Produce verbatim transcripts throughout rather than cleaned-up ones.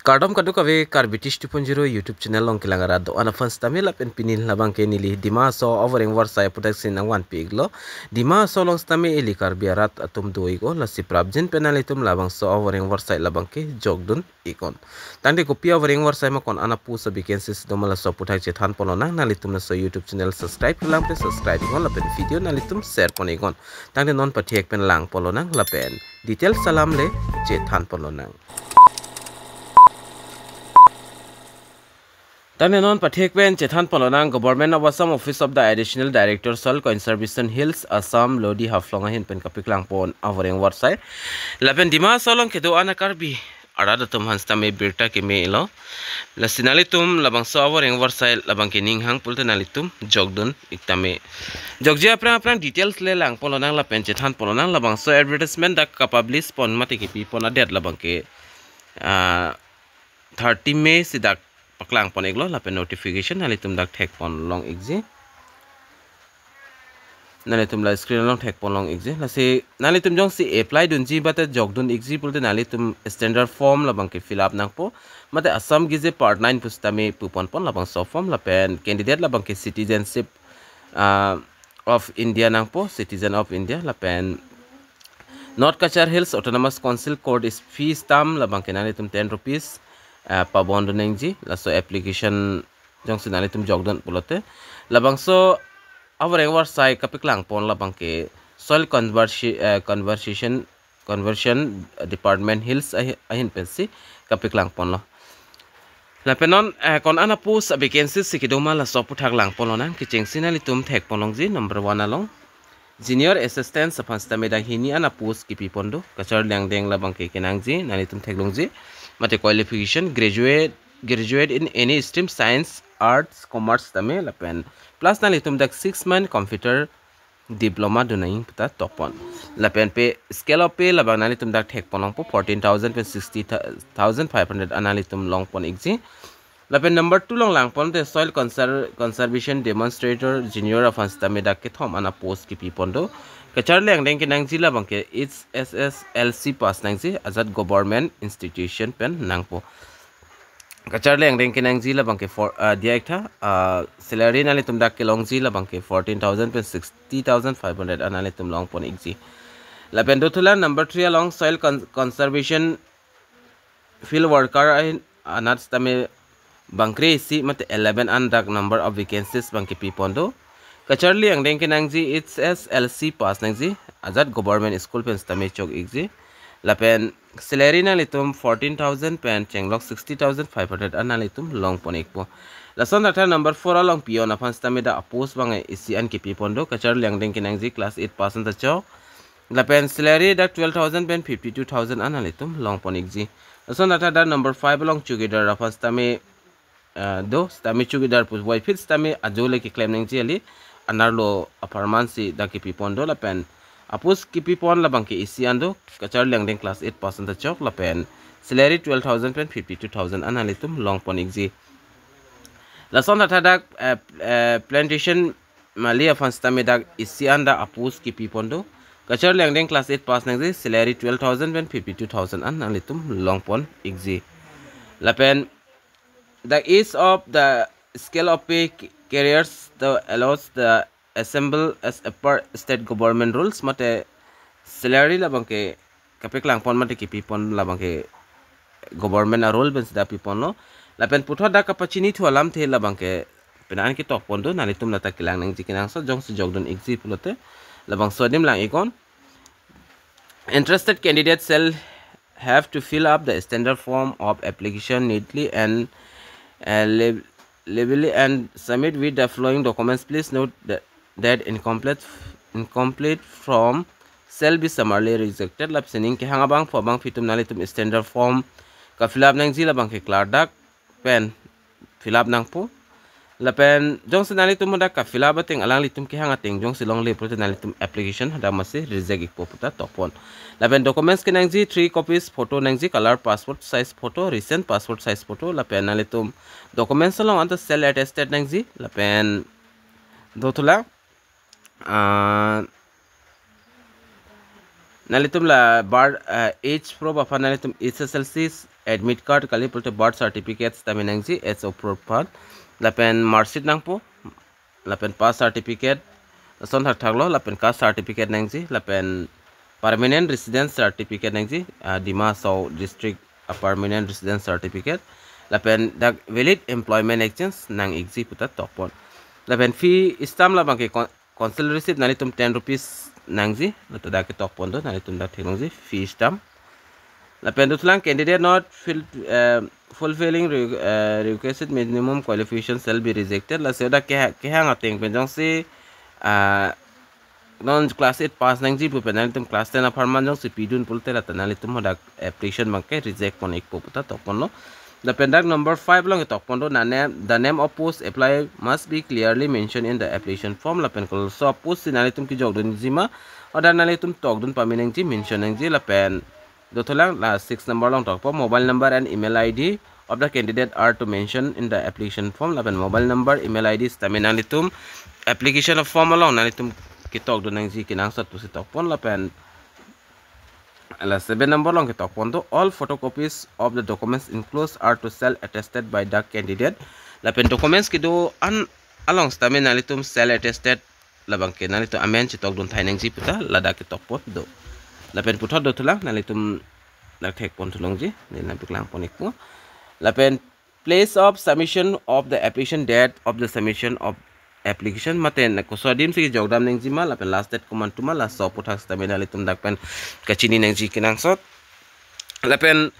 Kardom kadokave Karbi Tish two point zero YouTube channel along kelang arat do-an aphan sitame lapen pini labang ke neli Dima Hasao avoreng varsai aputhak si nangvanpi iklo. Dima Hasao along sitame ili Karbi arat atum do iklo, lasi prapjin pen nanglitum labangso avoreng varsai labang ke jokdun iknon. Tangte kopi avoreng varsai ma ko-an a-post a-vacancy si doma laso aputhak chethan pon lonang, nanglitum laso YouTube channel subscribe lang pen subscribe iknon lapen video nanglitum share pon iknon. Tangte non pathek pen lang pon lonang lapen details alam le chethan pon lonang. Tangte non pathek pen chethan pon lonang, Government of Assam, Office of the Additional Director, Soil Conservation, Hills Assam, Lodi Haflong ahin pen kapaklang pon avoreng varsai. Lapen Dima Hasao along kedo-an a-Karbi arat atum aphan sitame birta keme iklo. Lasi nanglitum labangso avoreng varsai labang ke ning hang pulote nanglitum jokdun ik tame. Jokji aphrang aphrang details le lang pon lonang lapen chethan pon lonang. Labangso advertisement dak kapublish pon mate kepi pon adet labang ke, ah, thirty May si dak paklang pon iklo lapen notification nanglitum dak thek pon long ikji. Nanglitum la screen along thek pon long ikji. Lasi nanglitum jongsi apply dunji mate jokdun ikji pulote nanglitum standard form labang ke fill up nangpo. Mate Assam Gazette Part nine pu sitame pu pon pon labangso form lapen candidate labang ke citizenship, ah, of India nangpo, citizen of India lapen North Cachar Hills Autonomous Council court is fee stamp labang ke nanglitum ten rupees, ah, pabon dun nangji laso application jongsi nanglitum jokdun pulote. Labangso avoreng varsai kapaklang pon labang ke soil conversi-, eh, conversation, conversion department Hills ahi-, ahin pensi kapaklang ponlo. Lapen non, eh, ko-an a-post a-vacancy si kedo ma laso aputhak lang pon lonang, kechengsi nanglitum thek pon longji. Number one along Junior Assistant aphan sitame dak hini an a-post kipi pon do. Kacharli angdeng labang ke kenangji, nanglitum thek longji. Mate qualification, graduate, graduate in any stream, science, arts, commerce tame lapen plus nanglitum dak six month computer diploma dun nangji puta tok pon. Lapen pay, scale of pay labang nanglitum dak thek pon longpo, fourteen thousand pen sixty thousand five hundred an nanglitum long pon ikji. Lapen number two along lang pon te soil conser-, conservation demonstrator junior aphan sitame dak kethom an a-post kipi pon do. Kacharli angdeng kenangji labang ke H S S L C pass nangji, ajat government institution pen nangpo. Kacharli angdeng kenangji labang ke for, ah, diya ik tha, ah, salary nanglitum dak kelongji labang ke fourteen thousand pen sixty thousand five hundred an nanglitum long pon ikji. Lapen dothulang number three along soil con-, conservation field worker ahin anat sitame bangkre isi mate eleven an dak number of vacancies bang kipi pon do. Kacharli angdeng kenangji H S S L C pass nangji, ajat government school pen sitame chok ikji. Lapen salary nanglitum fourteen thousand pen chenglok sixty thousand five hundred an nanglitum long pon ikpo. Lason thaktha number four along peon aphan sitame dak a-post bang isi an kipi pon do. Kacharli angdeng kenangji class eight pass an ta chok. Lapen salary dak twelve thousand pen fifty-two thousand an nanglitum long pon ikji. Lason thaktha dak number five along chowkidar aphan sitame, eh, do, sitame chowkidar pu voiphit sitame ajo le keklem nangji kali, anerlo apharman si dak kipi pon do lapen a-post kipi pon labang ke isi an do, kacharli angdeng class eight pass an ta chok lapen salary twelve thousand pen fifty-two thousand an nanglitum long pon ikji. Lason thaktha dak, eh, eh, plantation mali aphan sitame dak isi an dak a-post kipi pon do. Kacharli angdeng class eight pass nangji, salary twelve thousand pen fifty-two thousand an nanglitum long pon ikji. Lapen the age of the scale of pay carriers the allows the assemble as per state government rules, mate salary labang ke kapaklang pon mate kipi pon labang ke government a-rule pen sida pi ponlo. Lapen puthot dak kapachini thu alamthe labang ke penang ketok pon do, nanglitum lata kelang nangji kenangsot jongsi jokdun ikji pulote labangso adim lang iknon. Interested candidates shall have to fill up the standard form of application neatly and, uh, lab-, labelly and submit with the following documents. Please note that, that incomplete, incomplete form shall be summarily rejected. Lap sining kehang abangphu abangpi atum nanglitum standard form ka-fill up nangji labang ke klardak pen fill up nangpo. Lapen jongsi nanglitum hadak ka-fill up ateng alanglitum kehang ateng jongsi longle pulote nanglitum application hadak masi reject ikpo puta tok pon. Lapen documents kenangji three copies photo nangji, color passport size photo, recent passport size photo, lapen nanglitum documents along anta self attested nangji, lapen dothulang, ah, nanglitum la bar, ah, age proof aphan nanglitum H S S L C admit card kali pulote birth certificate sitame nangji as of proof. Lapen mark sheet nangpo, lapen pass certificate, lason thakthak lo, lapen caste certificate nangji, lapen permanent residence certificate nangji, ah, Dima Hasao district a permanent residence certificate, lapen dak valid employment exchange nang-ikji puta tokpon. Lapen fee stamp labangke con-, council receipt nanglitum ten rupees nangji, lato dak ketokpon do, nanglitum dak theklongji fee stamp. Lapen dothulang candidate not fil-, eh, fulfilling re-, eh, requisite minimum qualification shall be rejected. Lasi dak ke-, kehang ateng pen jongsi, ah, non class eight pass nangji pu pen nanglitum class ten apharman jongsi pidun pulote lata nanglitum hadak application abangke reject pon-ikpo puta tokponlo. Lapen dak number five along ketokpon do, na name, the name of post apply must be clearly mentioned in the application form. Lapen koloso post si nanglitum kejokdunji ma, order nanglitum tokdun pame nangji, mention nangji. Lapen dothulang la six number along tokpo, mobile number and email I D of the candidate are to mention in the application form. Lapen mobile number, email I D sitame nanglitum application form along nanglitum ketokdun nangji kenangsot pusi tokpon. Lapen la seven number along ketokpon do, all photocopies of the documents enclosed are to shall attested by the candidate. Lapen documents kedo an along sitame nanglitum shall attested labangke nanglitum amen chetokdun thai nangji puta ladak ketokpon do. Lapen puthot dothulang nanglitum dak thekpon thulongji, neli nangpaklang pon-ikpo. Lapen place of submission of the application, date of the submission of application, mate na koso adim si kejokdam nangji ma, lapen last date komantu ma, laso aputhak sitame nanglitum dak pen kachini nangji kenangsot. Lapen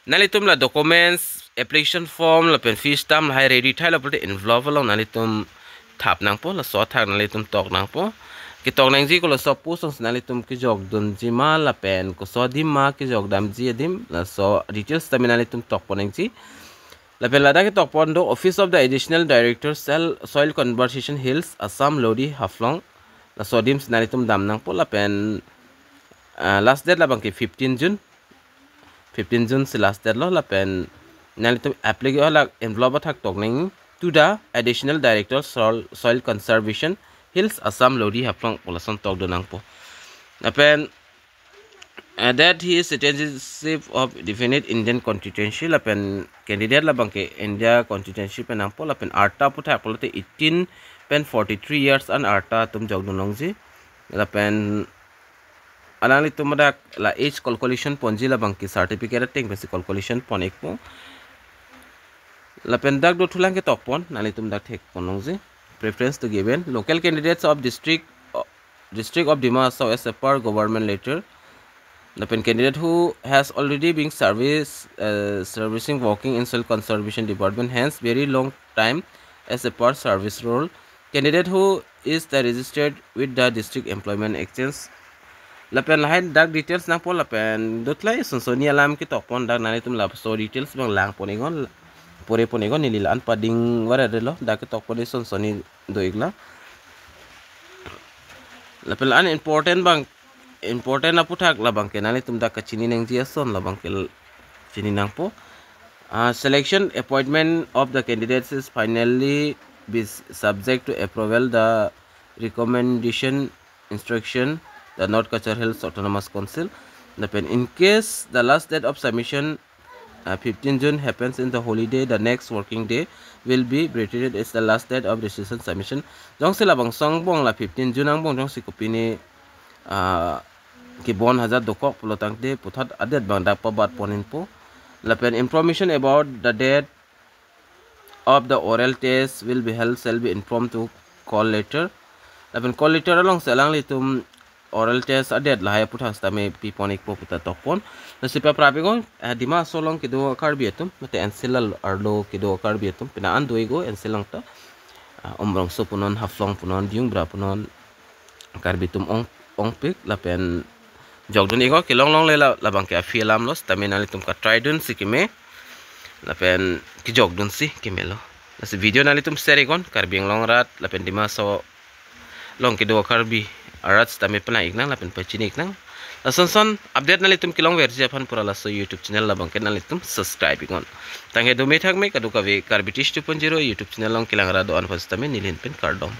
nanglitum la documents, application form, lapen fee stamp lahai ready thailo pulote envelope along nanglitum thap nangpo, laso athak nanglitum tok nangpo. Ketok nangji koloso post along si nanglitum kejokdunji ma, lapen koso adim ma kejokdamji adim, laso details sitame nanglitum tokpon nangji. Lapen ladak ketokpon do, Office of the Additional Director, Soil, Soil Conservation Hills, Assam, Lodi, Haflong. Laso adim si nanglitum dam nangpo. Lapen, ah, last date labangke fifteen June. Fifteen June si last date lo. Lapen nanglitum apply ke halak envelope athak tok nang, to the Additional Director, Soil, Soil Conservation Hills, Assam, Lodi, Haflong pu lason tokdun nangpo. Lapen, uh, that he is citizenship of definite Indian constituency. Lapen candidate labangke India constituency pen nangpo. Lapen arta aputhak pulote eighteen pen forty-three years an arta atum jokdun longji. Lapen alanglitum dak la age calculation ponji, labangke certificate ateng pensi calculation pon-ikpo. Lapen dak dothulang ketokpon, nanglitum dak thekpon longji. Preference to given local candidates of district, uh, District of Dima Hasao as a per government letter. Lapen candidate who has already been service, uh, servicing working in Soil Conservation Department, hence very long time as a per service role. Candidate who is the registered with the District Employment Exchange. Lapen lahai dak details nangpo, lapen dothulang sonsoni alam ketokpon, dak nanglitum laso details abang langpon-iknon, porepon-iknon, neli la-an pading varelo, dak ketokpon sonsoni do-iklo. Lapen la-an important abang, important aputhak labangke nanglitum dak kachini nangji ason labangke l-, chini nangpo. Uh, selection appointment of the candidates is finally be s-, subject to approval the recommendation instruction the North Cachar Hills Autonomous Council. Lapen in case the last date of submission, uh, fifteen June happens in the holiday, the next working day will be treated as the last date of registration submission. Jongsi labangso angbong la fifteen June angbong jongsi kopine, uh, kebon hajat dokok pulo tangte puthot adet abang dak pabat pon-ikpo. Lapen information about the date of the oral test will be held shall be informed to call letter. Lapen call letter alongsi alanglitum oral test adet lahai aputhak sitame pipon-ikpo puta tokpon. Lasi paprap-iknon, eh, Dima Hasao along kedo Karbi atum, mate N C Hills arlo kedo Karbi atum, pina an do-ik-o N C Hills along ta. Ah, Umrongso punon, Haflong punon, Diyungbra punon, Karbi atum ong, ongpik, lapen jokdun-iknon, kelong longle la, labangke a-fee alam lo, sitame nanglitum ka-try dunsi keme, lapen kejokdunsi kemelo. Lasi video nanglitum share-iknon, Karbi Anglong arat, lapen Dima Hasao along kedo Karbi arat sitame palang-iknang, lapen pachini-iknang. Lason son update nanglitum kelongverji aphan pura laso YouTube channel labangke nanglitum subscribe-iknon. Tangke dome thakme kadokave Karbi Tish two point zero YouTube channel along kelang rat do-an aphan sitame neli ahin pen kardom.